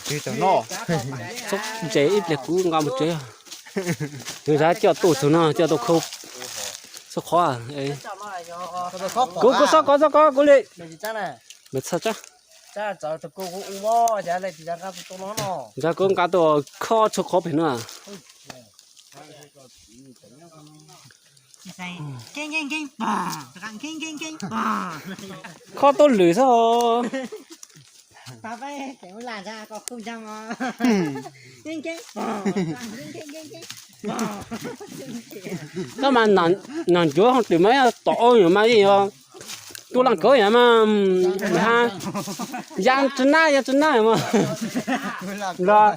Tsis tau noj. Ntses ib pliag kuv nqa mus tsev. Nws zab coj tuaj txog no coj tuaj khau. Txhob qhov. Kuv kuv txhob kov txhob kov kuv li. Lawv txhob tsa. Ntawd kuv nqa tuaj khob txhob qhov pem no. Khob tuaj lwm xwb. Koj mas nom ncuav hoo twm mas tom ub mas yeej yog tub leej kawv yog mas ha. Ya tsi nab ya tsi nab mas los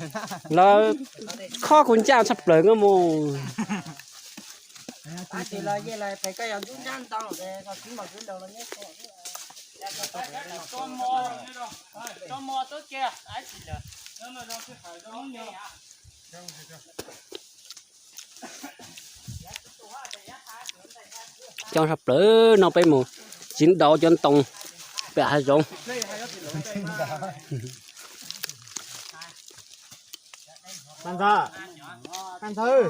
lawv khob kuv ncaj tshaj plaws nkauj mus. Coob tshaj plaws no peb mus txiv daus cov ntoo pem hav zoov. Ntxawg, ntxawg,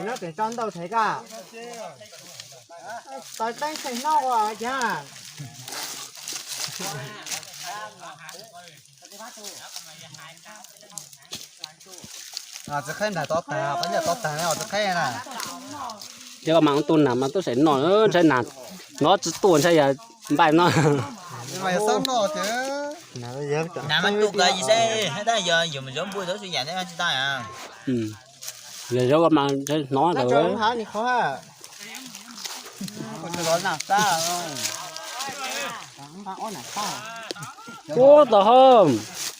no tseem tso ntau thev koj. Taws teeb tseem noj ua cas. Txiv qheb nrag tod tag, qhov nyiaj tod tag ne txiv qheb na. Ces koj mas tus nas mas tub sem noj, ntshai nas nov tsis tuaj ntshai yog npaij no. Nas mas tuaj kov yus seb, tab yog yus mus zov npuj tau tsis yam thiab tsis tau. Yog zov mas ntshai hnov ntawd. Ub tau hov,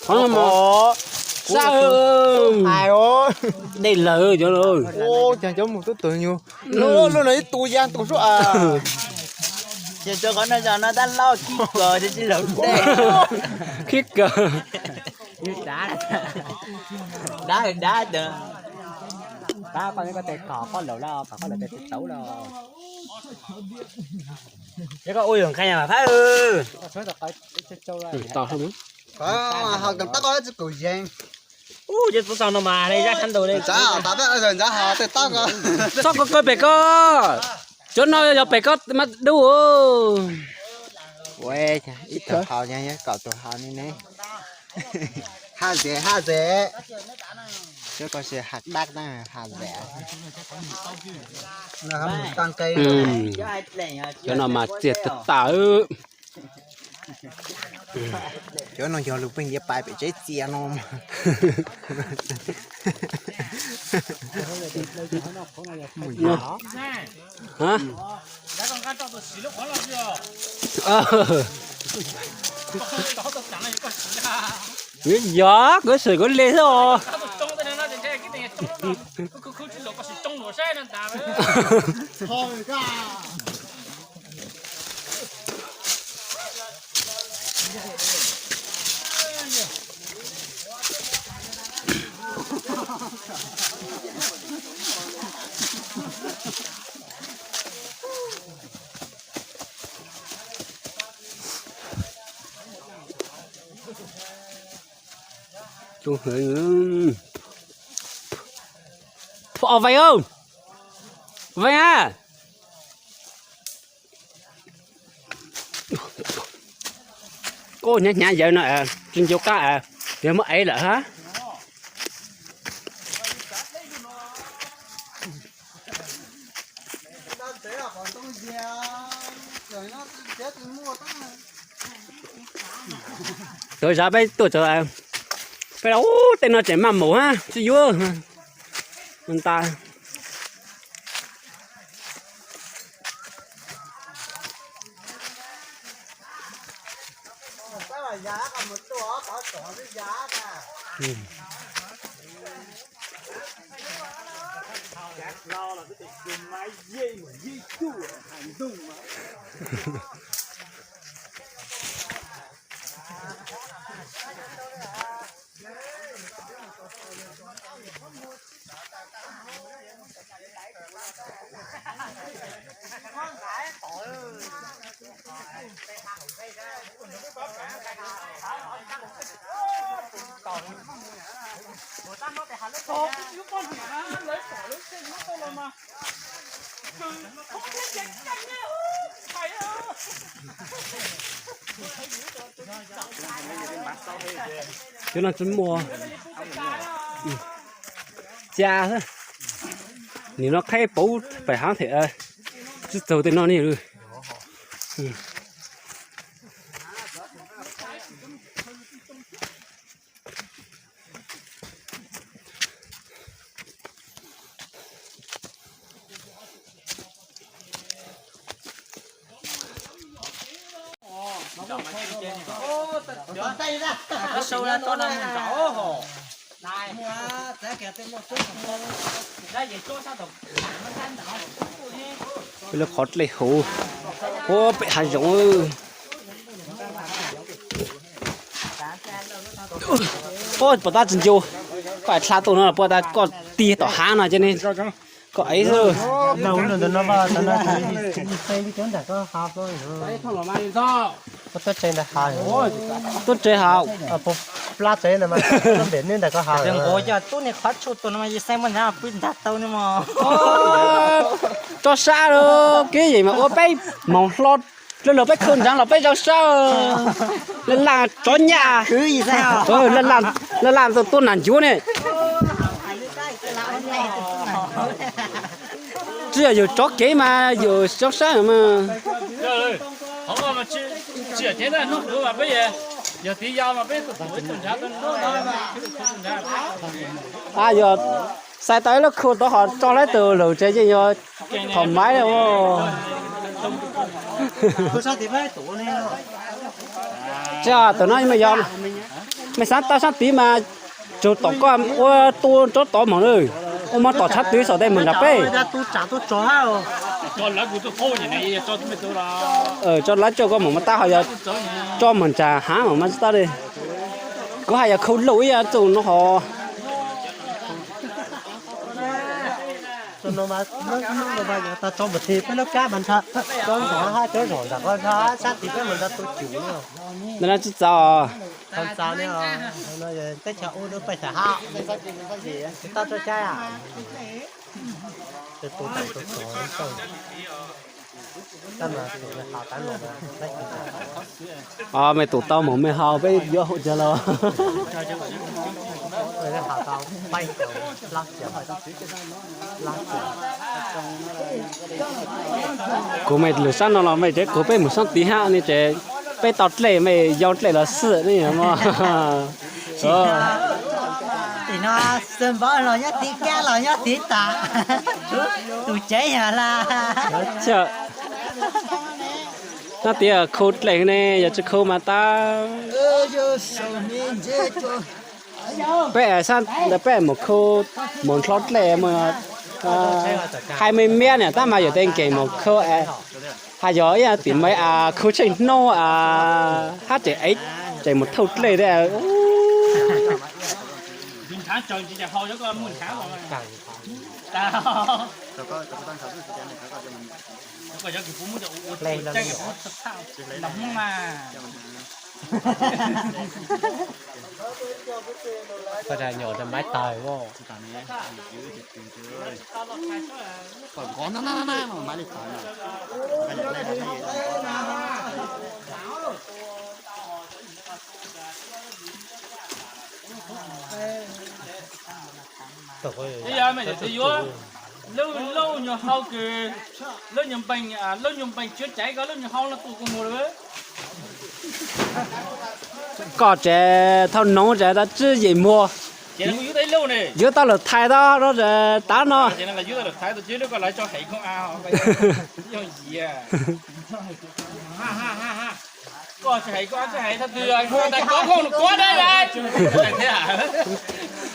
qhov no mas sab dej lawm cov. Cov mus tub tug nyuj lub no ib tu ya tu suab. Ces rau qhov no zos no tab loj khib kawg, khib kawg. Dab dab tas. Pab koj, koj tes kom koj laus los, kom koj laus tes tauv los. Ces koj ua yog nqe mas phab. Tau hov, tau koj tsis kaum yees. Ub, ces tus saum no mas li zaj khab ntug li. Txhob koj kawg pem koj. Cov no yog pem koj mas dub. Ib tug haus, kaum tus haus ni ne. Ha zem ha zem. Cov ko si ha dab na ha zem. Cov no mas txiag tag tas. Cov no yog lus pheej ntiav pais pem tsev txias no. Yog kuv xwm kuv li xwb os. Phob Veej, Veej a. Ub, hnyav hnyav yawg no tsis ncu qab, yog muab ev lawm hab. Tuav zov peb tuaj txog, peb los ub tej no tseem maj mus hab tsis yuav. Nta. Cov no tsis muaj. Cia xwb. Nim no qhaib pauv pem hav them, tsis txaus tej no ne. Lub qhov dlej hauv, ua pem hav zoov. Ua pom tab tsis ncu, koj dlha tuaj no pom tab koj tig tom hav no ces ne, koj ev xwb. Tuaj tsev hav. Tub ne qhov tshuaj tus no mas yus xeeb muaj nthav pw ntag tau ne mog. Tso sab lawm, kev yeem mas ua peb moog hlo, lawv peb khaws ntsav los peb zoo sab. Laj laj tsov nyaj, laj laj tuaj nag ncuav ne. Tsis yog yus tsov kev mas yus zoo sab mas. A, yog xais tau ib lub khu tod ho tso laib tus lawm ces yeej yog thaum maiv. Tsis, tus no mej yog, mej xav tau sab tid mas tsuas tom koj ua tu rov tod moog na, ua moog tom tshav twg saum tej moog nrag peb. Tso lawv tso koj moog mas tab ho yog tso moog nrag hav mas tsis tau li. Kuv hais yog khu lauj ib txuj no ho. Ntawm no tsis txaus. Mej tus tau moog mej haus peb yuav hauv cawv los. Kuv mej lwm sab no los mej tsev kuv peb mus sab tid hab ne ces peb tau dlej mej yau dlej los xwb ne mog. Tim no xwb npaum los nyob tid, kab los nyob tid tas. Tus tsev yog la. Nyob tid khu dlej ne, yog tsis khu mas tab. Peb sab ntawd peb mus khu, mus nrho dlej, hais me miab niam tab mas yog tej nkees mus khu, hais yog ib tim me khu tsheej hnub hab tseem ev, tseem mus thauj dlej thiab. Koj nyom rau maiv tawg. Ib yam mej yuav lub nyuag hau kws, lub nyuag npeeg, lub nyuag npeeg tswv caiv ko lub nyuag hau no tus kuv mus lawm. Koj tsev thaum noog tsev tab tsib yim muag. Yuav tau lawm thais tau no, tav no.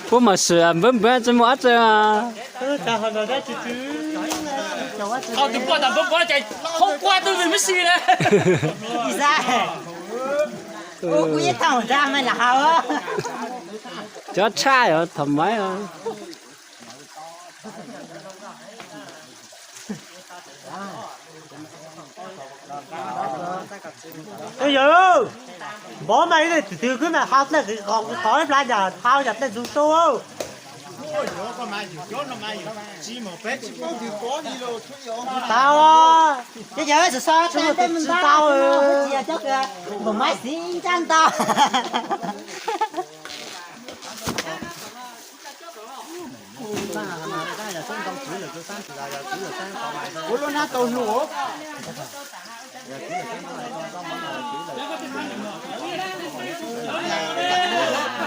Puab mas swm npwv npwv tsis muaj dab tsi. Tus puab tas npwv npwv ces hau kua twg vim mib si na. Kuv yeej thaum ntag mej lam hau. Cov tshaj yog thaum maiv. Yog, npov mas ib tug twg kwv mas hau dlej qhov ib plab yam hau yam dlej ntxug rau. Tau, ces yog xav xav tej ntej ntau, cov npam maiv xiv ncaj ntau. Kuv lub nab tau hlub.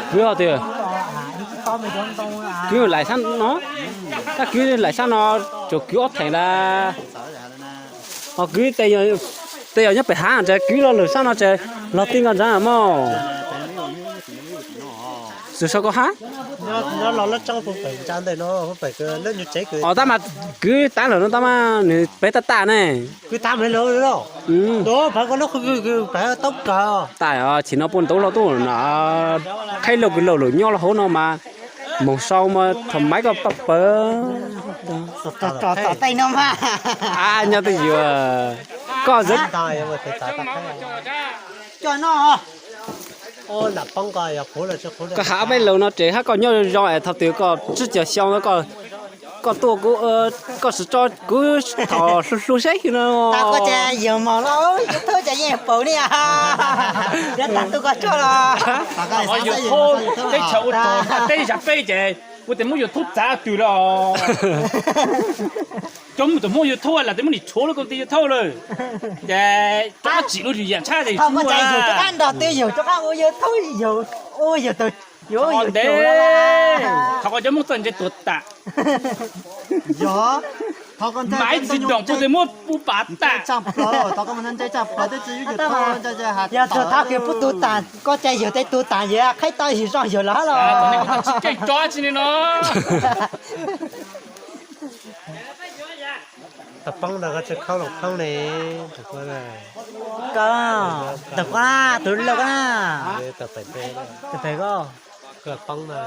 Kwv hais tias, kwv laim sab no, tab kwv laim sab no, tsuas kwv ob theem lawm. Ho kwv tej yog nyob pem hav ntawd, kwv los lawm sab no ces los tij nkoj ntsav mog. Txawm sau koj hab. Os tab mas kwv tab lawm no tab mas nws peb tab tam ne. Tais os, chim no puaj ntau hlo tuaj no, qhaib lauj kws laus lawm nyob los hauv no mas moog sau mas thaum maiv koj paj pawg. Nyob twj ywm koj, koj hab peb laus no ces hab koj nyob zoo es thaum twg koj tsib caug xyoo koj tuaj, koj sim tso kuv thaum hluas hluas seb no. Koj ces yawg mos los YouTube ces yeej paub ne. Yog tas tu koj tso los. Teb chaws ua teb zam peb ces ua tes muab YouTube txav twg los. Cov mus tus muaj YouTube lawm tes muab nim tshuav lub koom ti YouTube lawm. Ces cov tsim lub yam tshaj ces thaum koj ces yawg rov qab nrog twg yawg rov qab ua YouTube yawg ua yawg tau yuav yawg ntev. Thov koj cov muab txoj ntse tuag tam. Yog, thov koj maiv tsis doom kuv tes muab pub pav tam. Yog txog thaum kws pub tug tam, koj ces yawg tej tug tam yawg qhaib tau yawg zoo yawg los hab los. Tsis keej tso tsi li no. Tawm poob ntawd koj tsis khaub los khoob ne. Tawm poob, tus lauj koj na. Tawm pem koj. Poob na.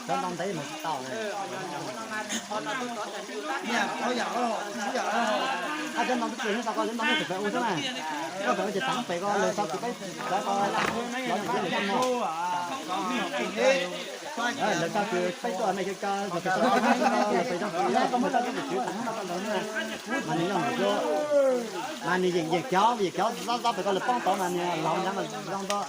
Cov ntoo ntev mas tsis tau. Cov ntoo twb tsis tau, cov ntoo twb tsis pem u xwb na. Koj pem u ces txheeb pem ko lawv txog kws peb txawv ko lov ces lawv txog no. Lawv txog kws peb tuaj me ko ko, lawv pem txog kws koj muab txoj kws txwv txog hnub no tau ntawd na. Mas nws yog nws, mas nws yeem yeem cov yeem cov zab zab pem ko lawv poob tod mas nws laus ntawd mas zoo ntau.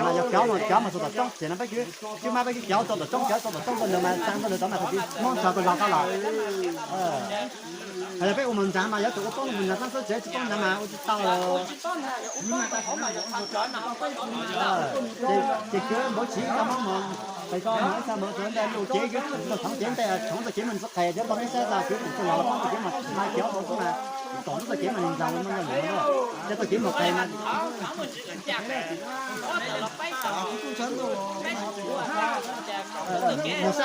Mas yog cov mas cov mas txog tom roob ces no peb kwv, kwv mas peb kwv cov txog tom roob, cov txog tom roob txog ntawd mas txog ntawd tod mas thaum twg Hmoob txog koj zog tau los. Hos yog peb ua mus ntxav mas yuav tsum ua poob mus ntxav txhob xwb tsev tsis poob ntxav mas ua tsis tau. Ces kwv npaum tsis tau Hmoob mus, pem ko mas ib txha mus txog ntawm lub cev, txog txhoov cev ntawm txhoov txoj kev mas ntxuav qes cov tau ib sab txog kwv txhoov txoj los poob txoj kev mas mas cov tau xwb mas, tom txoj kev mas nws ntxaws mus ntxaws lawm, cov txoj kev mus qes mas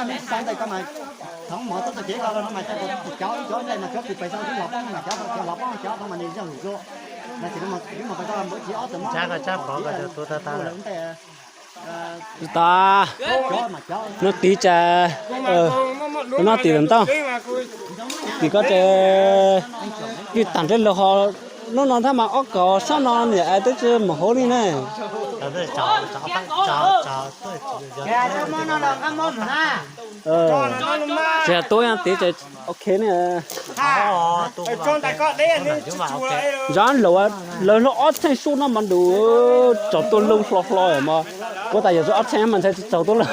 mus sab ntawm ko mas txhoov mov txoj kev ko los no mas cov cov ntawm mas cov kws pem tau twb los poob mas cov cov los poob cov tau mas nws zog lwm zuag. Mas ces no mas kwv mus pem ko npaum tsis ob txog Hmoob ntawm Tsis tas, no tiv tas, no tiv lawm ntau. Tim ko ces twb tag nrho lawm ho, hnub no thiab mas ob kaum sab no niam es twb tsis mus hauv li ne. Tsis yog tuaj tiv ces ok ne. Zab laus, lawv hlob ob txheej sub no mas nws tsaus tuaj lub hlo hlo mas, kuv tas yog ob txheej mas ntshai tsaus tuaj lawm.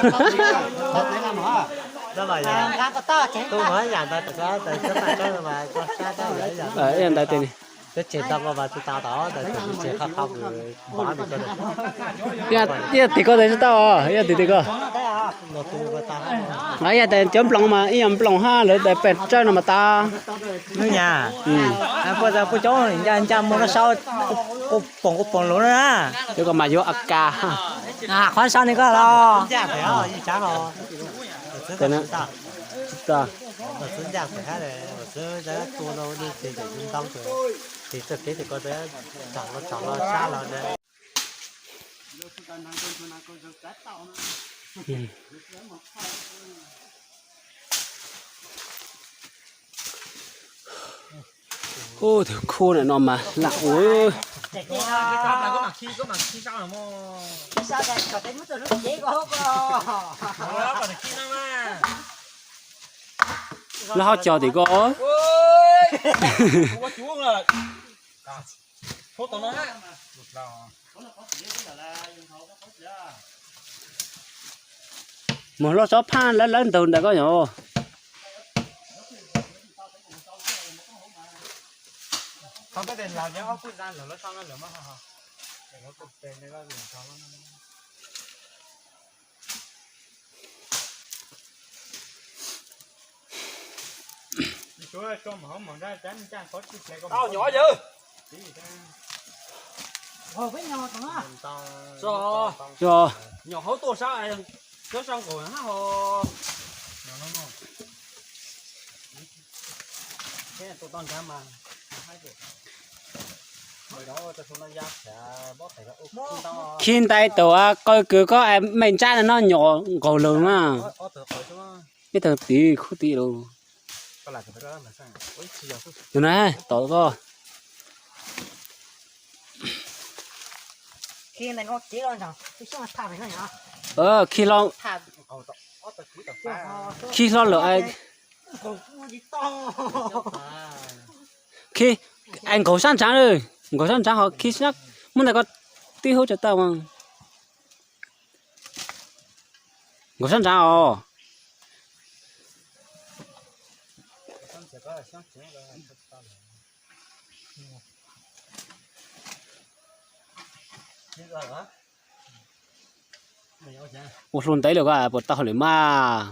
Ntawd tes ib yam tim ko tes tsis tau, ib yam tim tim ko. Ib yam tes cov nploos mas ib yam nploos hab lawv tes pem tsawb no mas tas. Puaj coob nca nca muaj no sau, quj poom quj poom lus na. Cov ko mas yuav a kas. Qhov sau ni ko los. Tsis tas. Los xwb ncaj pem hab, los xwb tua no li ces yawm yus ntau ces, ces txoj kev ces koj txawm tsom los tsom los sab los na. Ub, tus khub ntawm no mas lam ua. Lawv ho cog tim ko. Mus loj tsob phaj lawv lawv ntawd ntawm koj yom. Tau nyom yawg. Nyom hauv tuaj sab, sab nqaus hab ho. Khi ntais tau qaw kws koj me ntsab no nyom nqaus lawm mas. Ib tag tid khub tid lawm. Tus na tom koj. Khi hlo, khi hlo lawm. Khi, es nqaus sab ntshav, nqaus sab ntshav ho khi sab, muab ntawm koj tib hub tsa tau mas. Nqaus sab ntshav os. Ua hluas ntev lawm koj puas tau hauj lwm mas.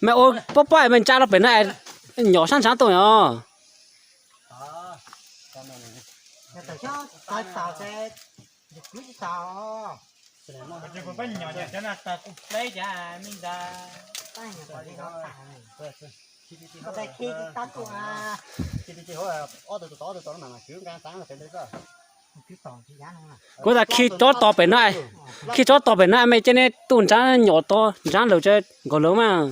Mej ua pob pob me ntsa rau pem no, nyom sab ntshav tuaj os. Kuv tas khi tsob tog pem no, khi tsob tog pem no mej coj nej tuaj ntsab nyom tog ntsab lawm tsa nkaus lawv mas.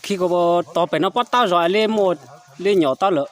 Khi kuv tog pem no pob tawb zog li muaj li nyom tawb lawm.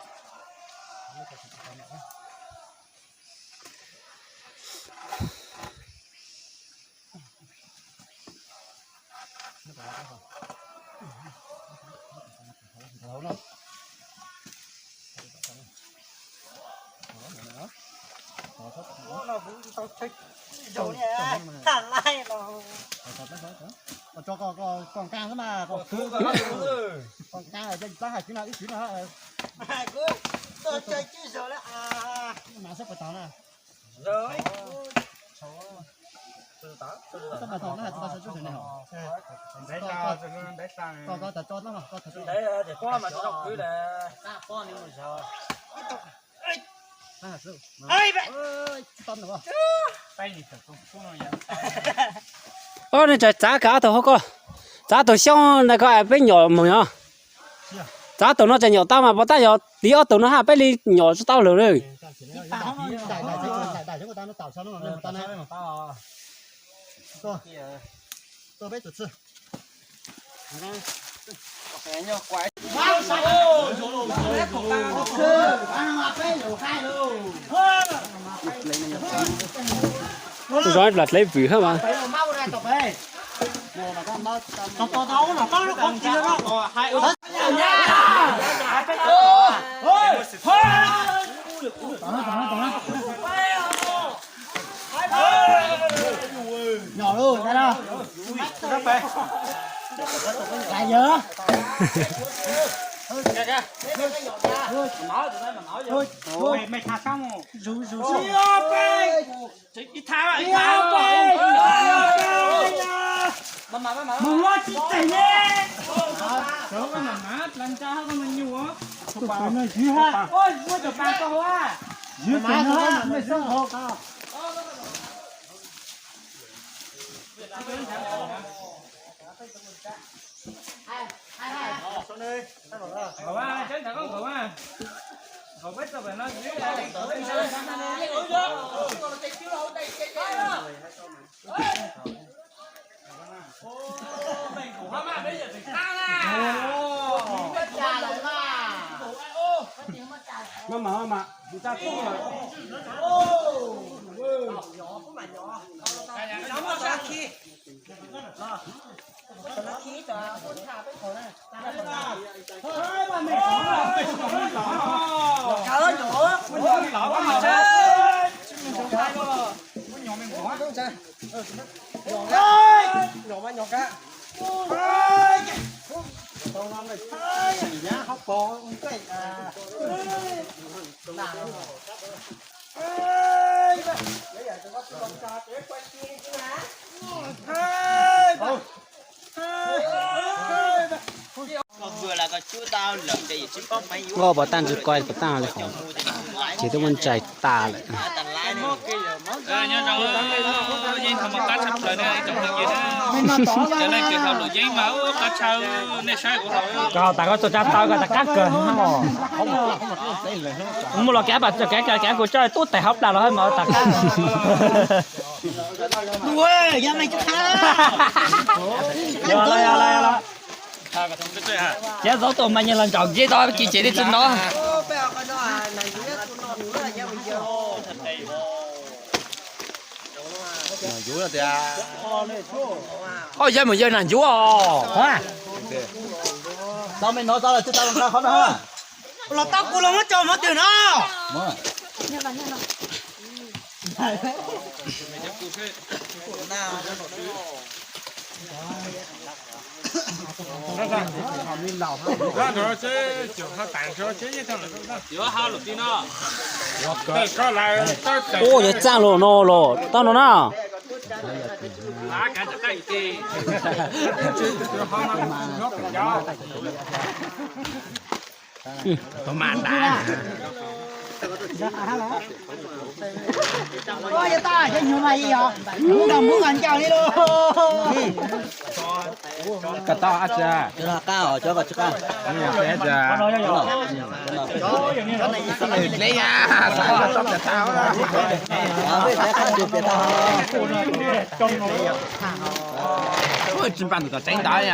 Ob, nej txav kag ob tug hauv ko, txav tug xyoob na ko peb nyom moog yog. Txav tug no tseem nyom tau mas pos tab yog tiv ob tug no hab peb li nyom tsi tau lawm na. Zov plas dleb vwm hab mas. Nkauj pov tag ntswg koj pov tag li hov, ces twb muaj ntsais tas lawm. Koj tas koj txog tsa taw koj tas qab kawg. Muaj los kev pam kev kev kuv coj tub tes hauv plas los mas tas qab. Yog los yog los. Cov zaub tus mas nyias los ntsaum nce tau kiv ces li tsis no. Koj yawg mus yawg nas ncuav os. Tau me no tau lawm twb tau los nqa qhov no. Los tau kuv los muab tso hov twg no. Ua yog txaj los no los tau no na. Koj tau ab tsi? Tsis npaj tus tom tseeb ntawd.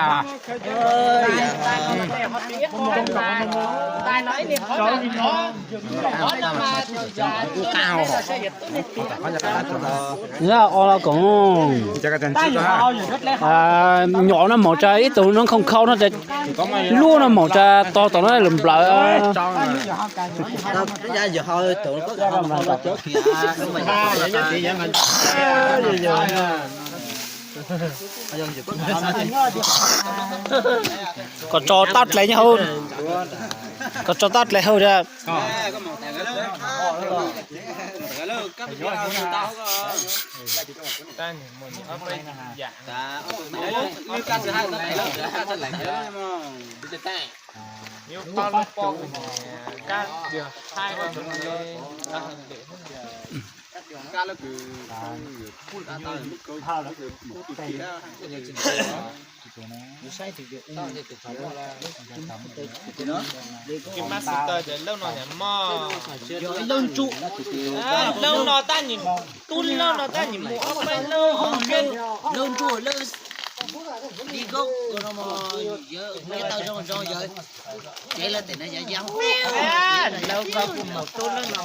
Nyom no mom tsa ib tug no khau khau no, lub no mom tsa tog tom no lwm nplawm. Kom tso tab dlej nyob hauv, kom tso tab dlej hauv. Master ces lub no yog mog, lub no tab nim, tub lub no tab nim mus ob peb lub, lub ntsuj lub, li koj no, yawg tau zoo zoo yawg. Ces lawv tim no yog yog, lawv koj kuj mus tub lub no,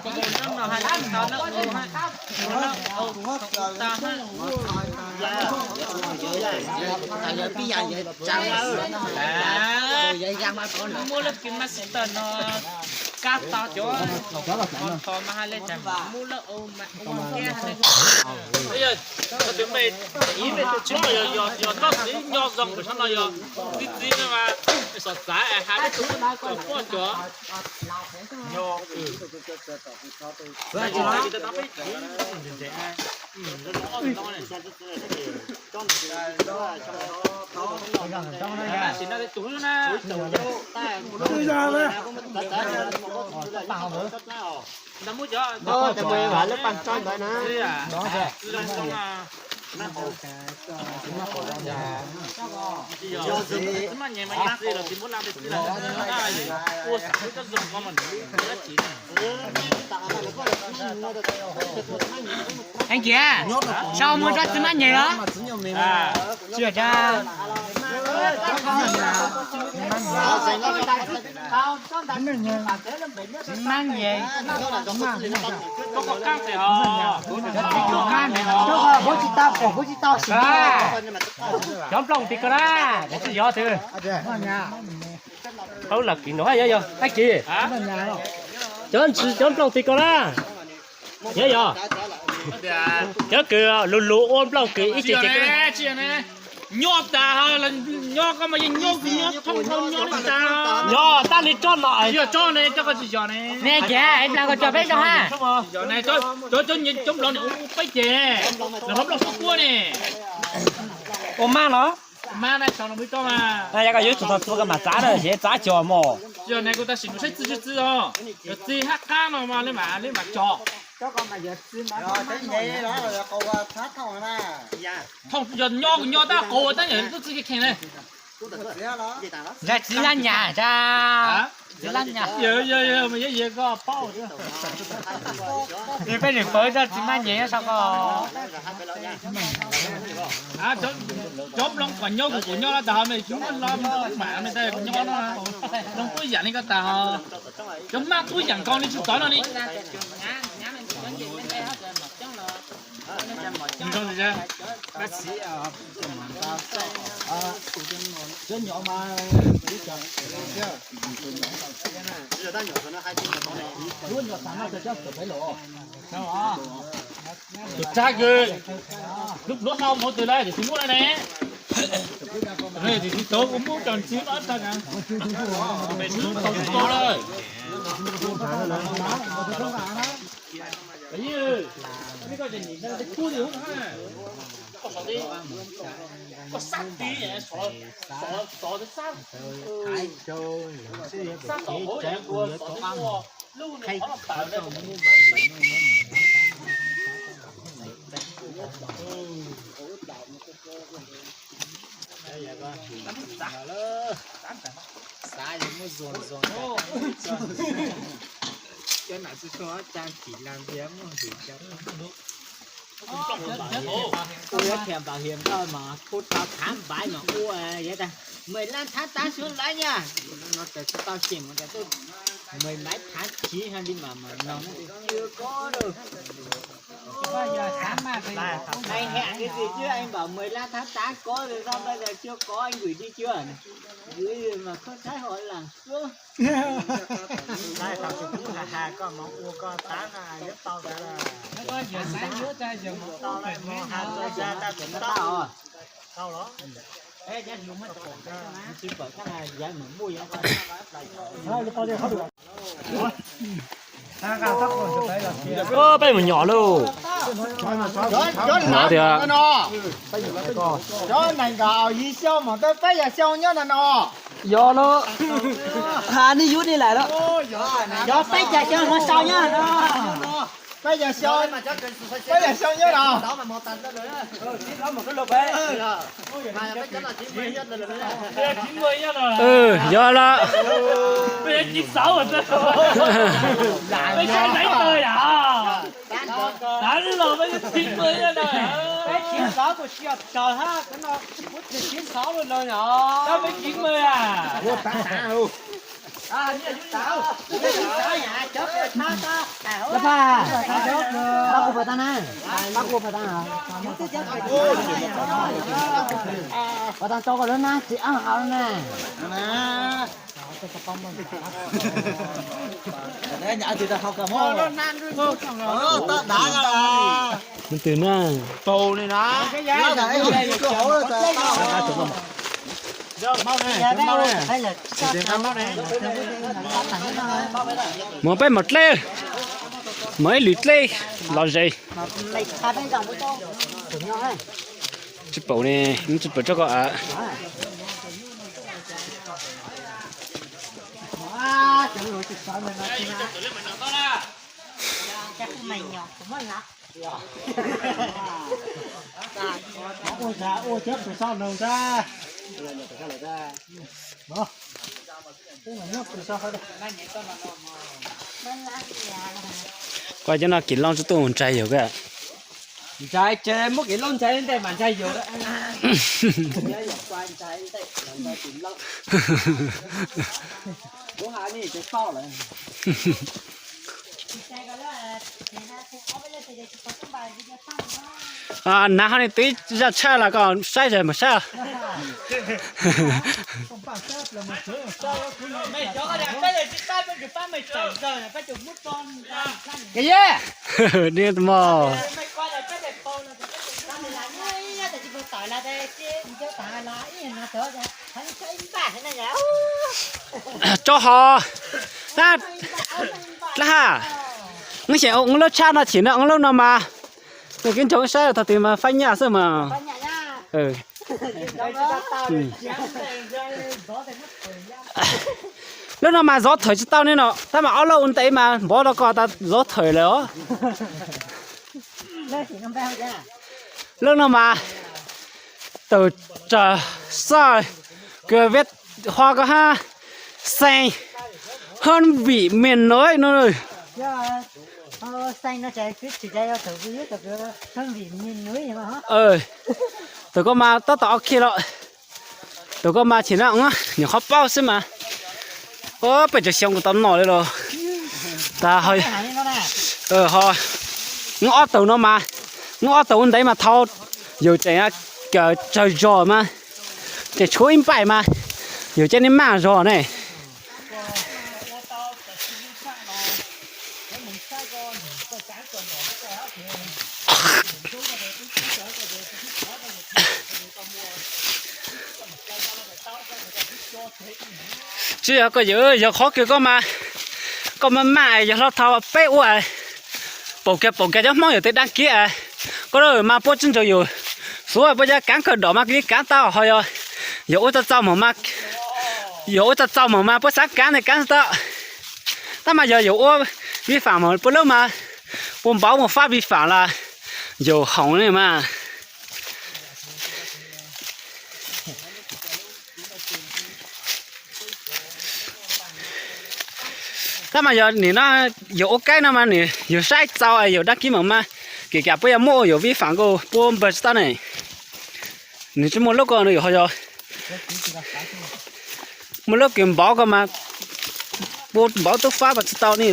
lub no ha, tau lub u ha, lub u tau ha. Yawg pib yam yawg tsa, yawg ya ma ko, muaj lub kis master no. Kab tau cov tho mas ha le tas mus lawm mas ua kiag ha le. Tus me ib me tus tsis muaj yog yog tsob txiv nyo zoo nkaus sab no yog txiv txiv no mas xov xav ha le tus muaj cov poj cov. Heev Kiv, sau mus tsob txiv mab nyem los? Tsis yog tsob txiv mab nyem. Cov nplooj tim ko na, tsis yog twg. Hauv lam kis no yog yog Heev Kiv. Cov ntsis cov nplooj tim ko na. Yog yog. Cov kws lug lug ua nplooj kws ib ce ce. Nyob tas, nyob koj mas yeej nyob kws nyob thooj thooj nyob li tas. Yog tab li tsob no, yog tsob ne coj koj tsis yog ne. Ne kiag, ib plag koj coj peb zoo ha. Cov cov nplaum ne ua peb ceg, los hlob nplooj suab kuab ne. Ua maj no. Maj na, xyov no peb tsob mas. Yog koj yuav tsum txog txi koj mam txav na, ces txav cog mog. Yog ne kuv tab sis mus saib txi tsis txi os. Yog txi hab qab no mas li mam li mam cog. Thooj yog nyob kuv nyob tab qaug tab yog tub txi kheej ne. Ntshai txiv lab nyas tsa. Txiv lab nyas. Yog mas yog koj paub. Peb nws pawv tsob txiv mab nyem sau koj. Cov nplooj kom nyob kuv kuv nyob los tas ho me cub los me mam me tas nyob no. Nplooj tub yam li koj tas ho. Cov maj tub yam nkaus li tsis txawv no li. Tus tsab kws lub pluav hau mus twg lawm, tus tsis muaj ne. Tus tsis tau kuv muab cov ntxiv no tag, tau tsis tau lawm. Koj sab tid, sab, sab, sab, sab tom hauv, lub no qhov no tawm. Xav yog muab zoo zoo, cov nam tsis tshua tsa tim las ntias muaj hwm cov. Ua yuav thiam npam hiam ntawd mas kuj tau thab npaiv mas ua yog tas mej lab thab tab suav lawv nyaj no tas tsis tau xyem mus tas twb mej maiv thab chiv ha li mas mas no cua kov lawm. Mej hem li tsis cwb es npam mej lab thab tab kov lawm no mas cua kov vwm li cua, vwm mas koj thaib hov lam suab. Koj mus ua koj tab na yuav tau, tau los. Peb mus nyom lauj. Cov nees nkaum yim xyoo mas twb peb yam xyoo nyob na no. Yog lauj. Has nej yub nej laim lauj. Yog peb yam xyoo no sau nyob no. Peb yam xyoo, peb yam xyoo nyob no. Yog lawm. Peb sab neeb tawg yam. Tav los peb yog tib pawg yog no. Peb tsis xov kuj tsis yog tsaug hab, kuv no kuv tsis tsis xov lawm no. Tab peb tsis pawg yam. Pab kuv pab tag na, pab kuv pab tag na. Pab tag tso koj lub nab tsis ab hauv na. Mus twg na? Mus peb mus dleb, mus ib lwm dleb los ze. Tsis paub ne, tsis paub tso koj a. Koj cov no Kim Lauj tsis tuaj mus ntshai yus koj. Ntshai ces muab Kim Lauj ntshai ntej mas ntshai yus. Nav ho ne twb zaj tshaj los koj saib zog mus saib. Ni mo. Tso ho. Dlab ha. Wb xyeem ua lub tshaj no chim no ua lub no mas. Nws kib nrog saib thaum twg mas faib nyaj xwb mas. Lub no mas zov thawm tsis tau ne no, tab mas ob lub ua ntev mas npov rau koj tas zov thawm lawm os. Lub no mas tawm tsam xaj kws viab ho ko ha xees hab vim miền núi no. Tawm koj mas tab tom ok los. Tawm koj mas chim no nyuam qhuav paub xwb mas. Peb tseem xyoo kuv tau noj li los. Tas ho, muab ob tug no mas, muab ob tug ua ntev mas thaum yus tseem kawm tsawg zog mas, tseem tshuav ib npaij mas yus coj nej maj zog ne. Tsis yog koj yawm, yog qhov kws koj mas, koj maj maj yog hlo thaum peb ua paum kiag paum kiag cov Hmoob yawm tej dab kiv, koj mas puab tsi ntsoov yus, xuav puab cov kaav kawg dom mas kaav tau ho yog, yog ua txaus txaus moog mas, yog ua txaus txaus moog mas puab xaav kaav ntawd kaav tau. Tab mas yog yus ua vi phạm mas puab lub mas, puab npauv mus fab vi phạm los yus hoov ne mas. Tab mas yog nim no yus ua kaib no mas nws yus saib txaus yus dab kiv mas mas, kis kas puab yuav muab ua yus vi phạm ko puab npawg tsis tau ne. Nws tsis muaj lub ko no yus ho yog muaj lub kws npauv ko mas, puab npauv tub fab mas tsis tau ne.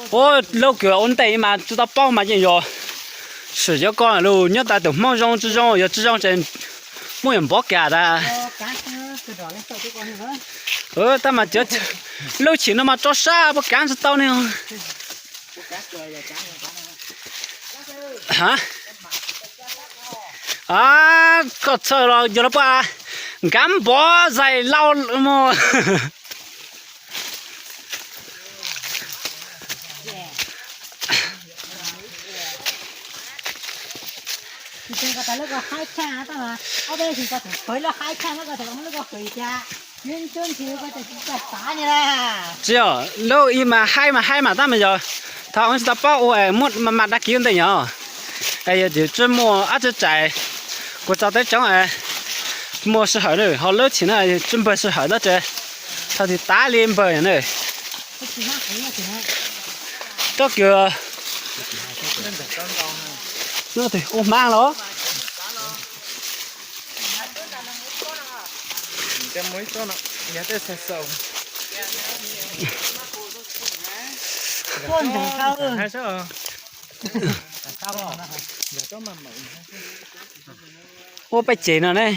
Ua lub kws ua ntej mas tsis tau paub mas yeej yog, sim yog koj lug nyob tas tus Hmoob zoo tsis zoo, yog tsis zoo ces muab yus npauv kas tas. Tab mas lub chim no mas tso sab puab kaav tsis tau ne. Koj txhawj los yog los puab nkav npov zais lauj mog. Tsis yog lub ib mas haib mas haib mas tab mas yog thaum tsis tau paub ua es muaj mas mas dab kiv ua ntej yog es yog tsis muaj ab tsi tsais, kuv txog teb tsoov es muaj sij hawm na, ho lub chim no tsis npawg sij hawm tab tsis, thaum twg tav li npawg yog na. Rab kws ua hmab los. Ua peb ces no ne.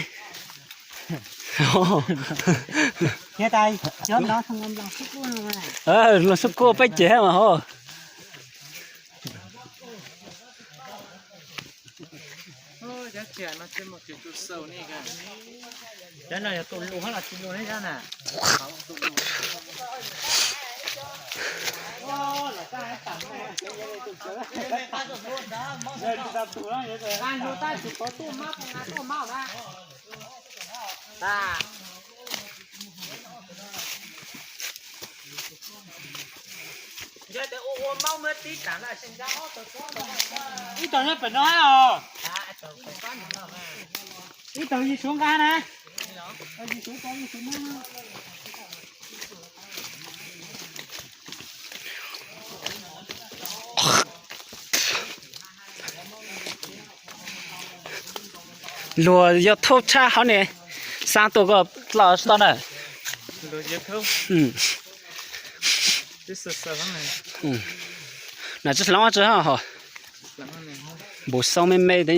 Los xub kuj peb ces mas ho. Ib tug nyob pem no os. Ib tug yig suav nqa na. Luag yog thauj tshaj hauv ne, xaa tus ko los tsis tau na. Nam tsi hloov tsi ho, npum xoob me me te.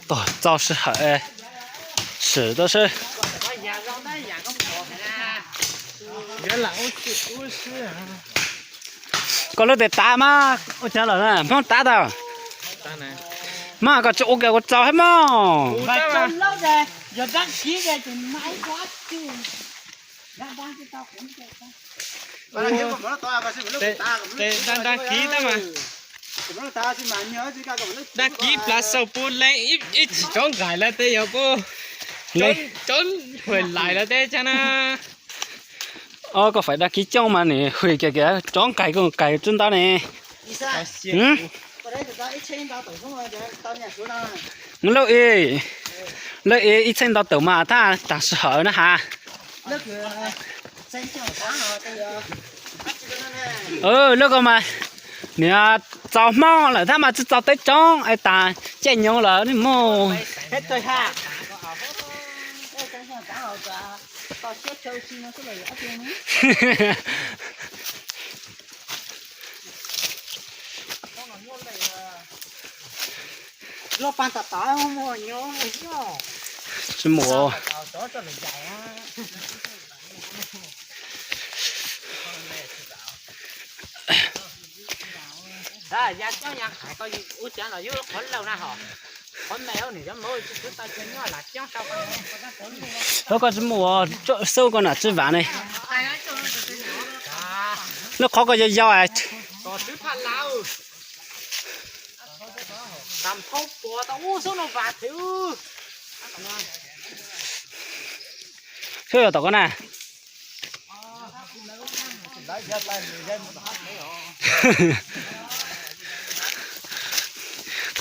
Tog txaus sij hawm, sim tau seb. Koj lub tes tav mas ua cas lawm na, Hmoob tav tau. Mas koj tsis ua kiag kuv txaus hab mog. Dag kib plav xaus puab leej ib tsis tsob nqaim lawm tes yog puab tsob huam laim lawm tes tsa na. Koj faim dag kib coob mas nws hwm kiag kiag tsob nqaim koj nqaim tsub ntab ne. Lawv ib, lawv ib ib txheej ntau tawm mas thaj tag sij hawm na has. Lawv ko mas niam txaus Hmoob lawm thaj mas tsis txaus teb tsob es tas caij nyoog lawm ne mog. Tsis muaj. Ua cas los yog qhov laus na ho. Qhov me nws cov mauv tsis tau nyob lam coob sau. Thov koj tsis muaj xub koj nam tsib vam ne. Lub qhov koj yau yau. Tam phauj puas tau ub xub no vas thwv. Xub yog tom koj na.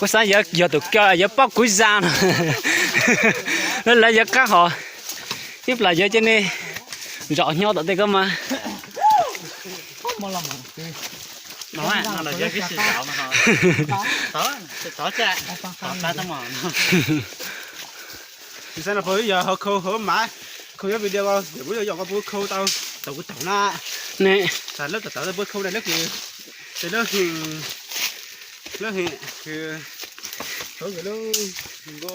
Kuv xav yog tus kawg yog pob kuv zaj no. Lawv yog qab hos, ib plas yog cia nej zom nyob tom tej koj mas. Tsis xav no puas yog ho khau hauv mas khau nyob video ko, yog puas yog yog koj puas khau tau tau kuv taug na. Ne, lawv tau tau puas khau na, lawv kws tes lawb hwm, lawb hwm kws hauv kws lub nku,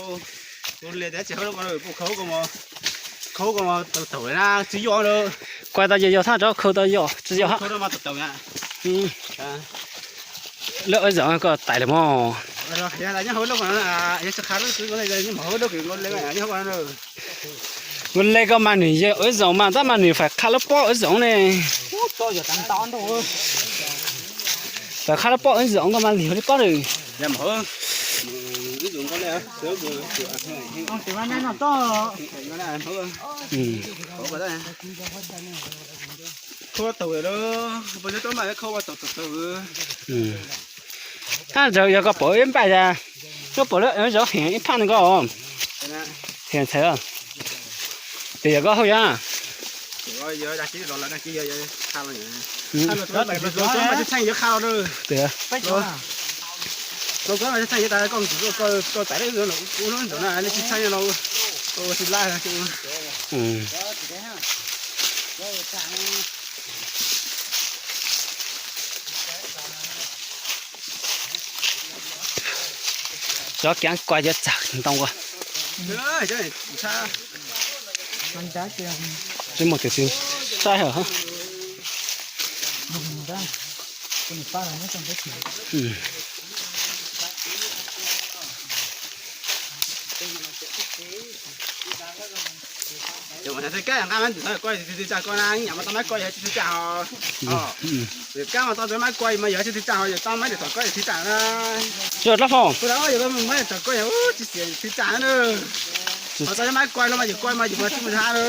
kuv li tab tsis hauv lub ko puas khau ko, khau ko tau taug li na tsis yog lawm. Kuv tau yog yog thaj rov khau tau yog tsis yog. Lawb ib zaug koj tais lawm mog. Nkuaj le koj mas nws yog ib zaug mas tab mas nws faim qha lub pob ib zaug ne. Faim qha lub pob ib zaug koj mas lig li pob lawm. Khau tau lawm, puas yog rau mas khau tau tau tau. Tab sis yog koj pom ib npaj yas, koj pom lub zaub heem ib phaj no koj heem ntxhais. Tes yog koj hauj yam. Tes Cov kev kuaj cov txag ntoo ua. Tsis muaj tus twg saib hos. Ces ua thaij kab nqa mas tus thaij koj tus tsis tsa koj na, nyam mas tau mab koj yog tsis tsa ho. Kab mas tau mab koj mas yog tsis tsa ho, yog tau mab tus thaij koj yog tsis tsa na. Yog dab foom. Kuv tau yog mab tus thaij koj yog tsis xiam tsis tsa na. Ho tau mab koj los mas yog koj mas yus mas tsis mus tha na.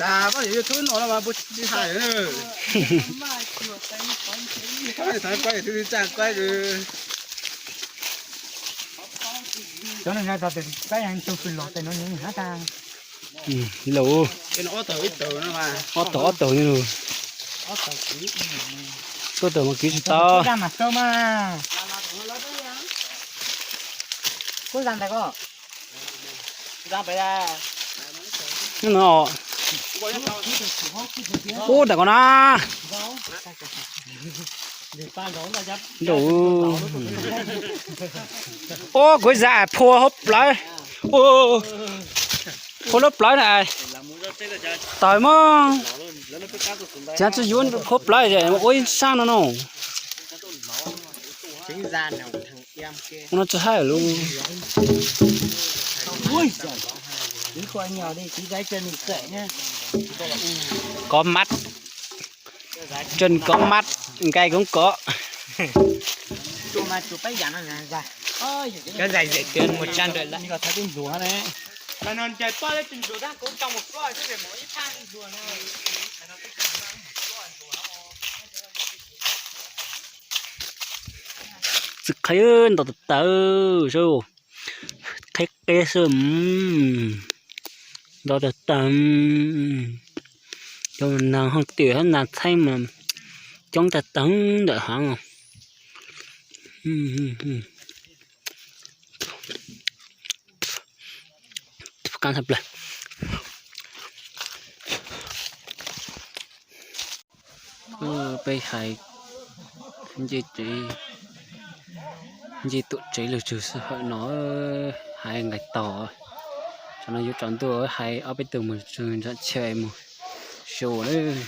Tas koj yog YouTube no los mas puas tsis hais na. Thaij koj yog tsis tsa koj. Cov no yog tus kab yog tus pw los tes no nws hab tag. Lus. Ob tug ob tug ni. Tuaj tawm mas kwv tsis tau. Nyob no. Ub, ntawm ko na. Ub, kuv zam phua hauv plawv. Phua lub plawv na. Tawg mog. Tsis yuav phua plawv ua ib sab no no. Ua no tsis haj lus. Kov mab, tseem kov mab, nqaij kuj kov. Koj zais zem tias mus tsa nrawd lawm. Txiv qhe ntaus tawv tawv, qheb qeb xwb. Ntaus tawv tawv, cov nas hauj twm hab nas txheeb mas coob tag tag ntawm hav. Peb hais nce tsev, nce tuam tsev lug tsug xwb hawm no, hais nqaij tog. Tsam no yuav tsaus ntuj hais ob peb tug mus tsug nram chaw mus su lawm.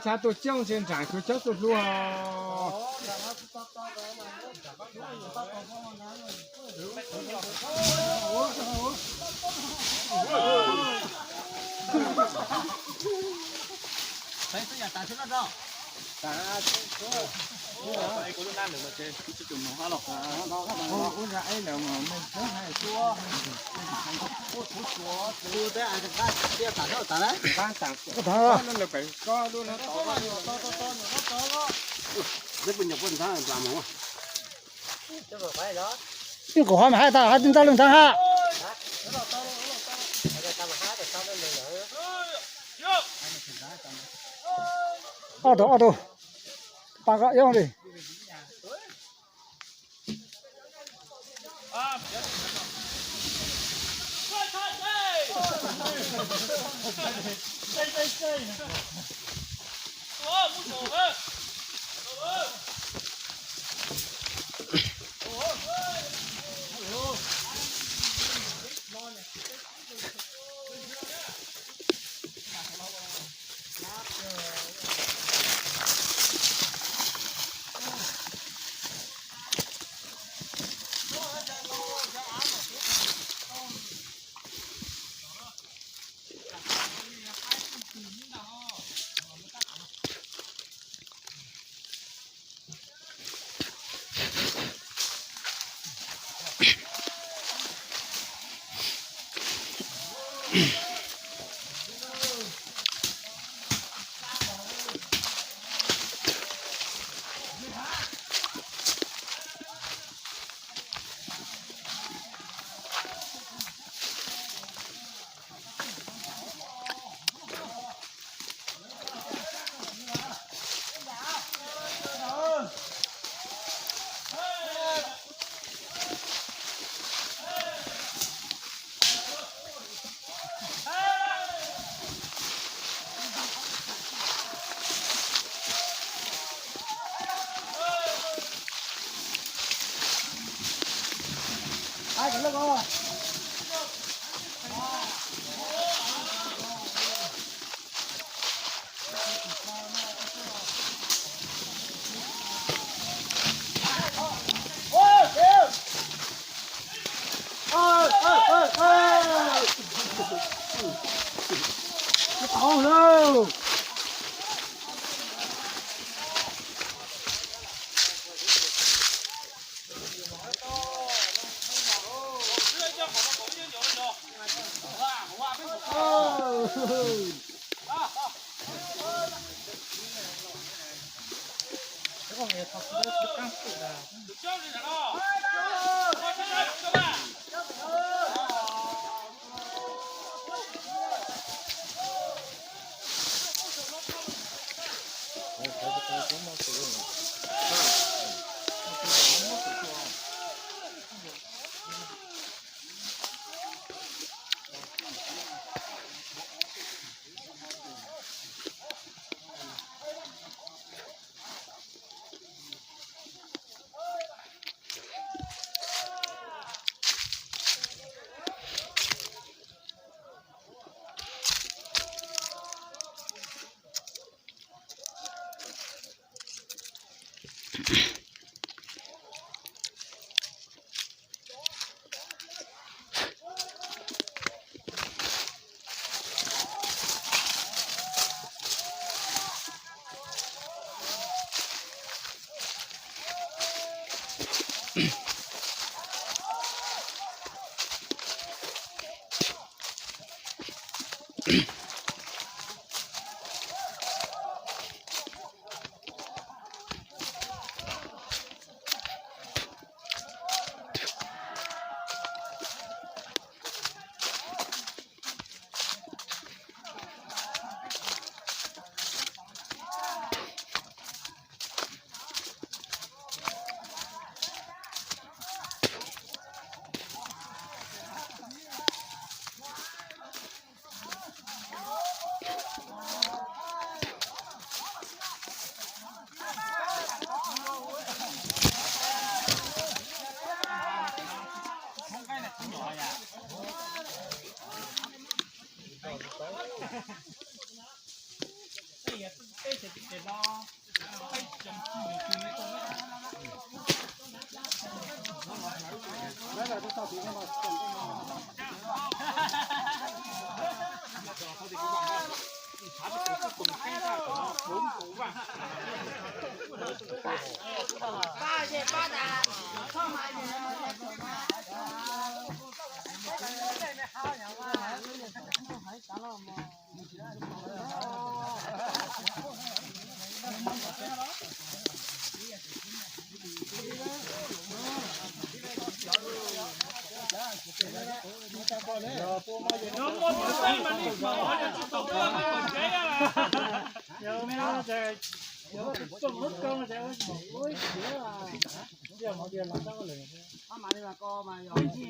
Txhad tuaj coob ntshe nraag kuv coob tuaj hlub. Ib qhov mas hais tas hais tsis nrog lwm ntawd hab. Ob tug ob tug, pab koj ib li. Ua